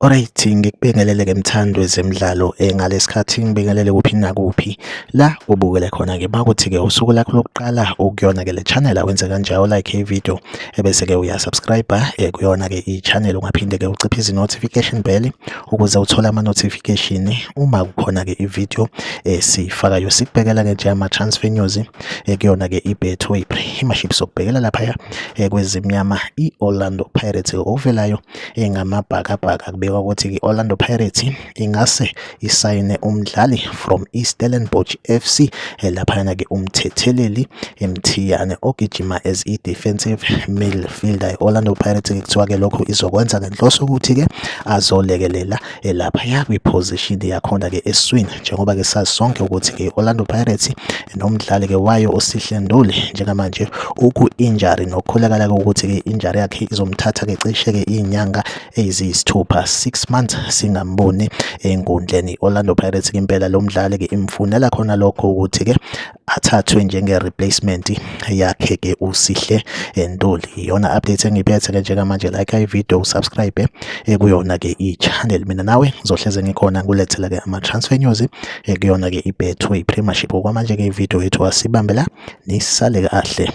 Alright, ngikubingelele-ke mthandi wezemidlalo ngalesikhathi ngibingelele kuphi nakuphi la ubukele khona-ke makuthi-ke usuku lakho lokuqala ukuyona-ke le channel awenze kanjalo like i-video ebese-ke uyasubscribe kuyona-ke i-channel ungaphinde-ke uciphe izi-notification bell ukuze uthole ama-notification uma kukhona-ke i-video esiyifakayo. Sikubhekela-ke nje ama-transfer news kuyona-ke i-Betway Premiership, sokubhekela laphaya kwezimnyama i-Orlando Pirates ovelayo engamabhakabhaka. Kubikwa ukuthi i-Orlando Pirates ingase isayine umdlali from iStellenbosch FC laphayana-ke uMthetheleli Mthiyane ogijima as i-defensive midfielder. I-Orlando Pirates kuthiwa-ke lokhu izokwenza ngenhloso ukuthi-ke azolekelela laphaya kwi-position yakhona-ke eswini, njengoba-ke sazi sonke ukuthi-ke i-Orlando Pirates nomdlali-ke wayo uSihle Nduli njengamanje uku-injury, nokukholakala-ke ukuthi-ke i-injury yakhe izomthatha-ke cishe-ke iy'nyanga eziyisithupha, 6 months singamboni enkundleni. I-Orlando Pirates impela lo mdlali-ke imfunela khona lokho ukuthi-ke athathwe njenge-replacement yakhe-ke uSihle Nduli. Iyona update engiyiphethe-ke njengamanje. Like i-video, usubscribe kuyona-ke i-channel. Mina nawe ngizohleze ngikhona ngulethela-ke ama-transfer news kuyona-ke i-Betway Premiership. Okwamanje-ke i-video yethu asibambe la, nisale kahle.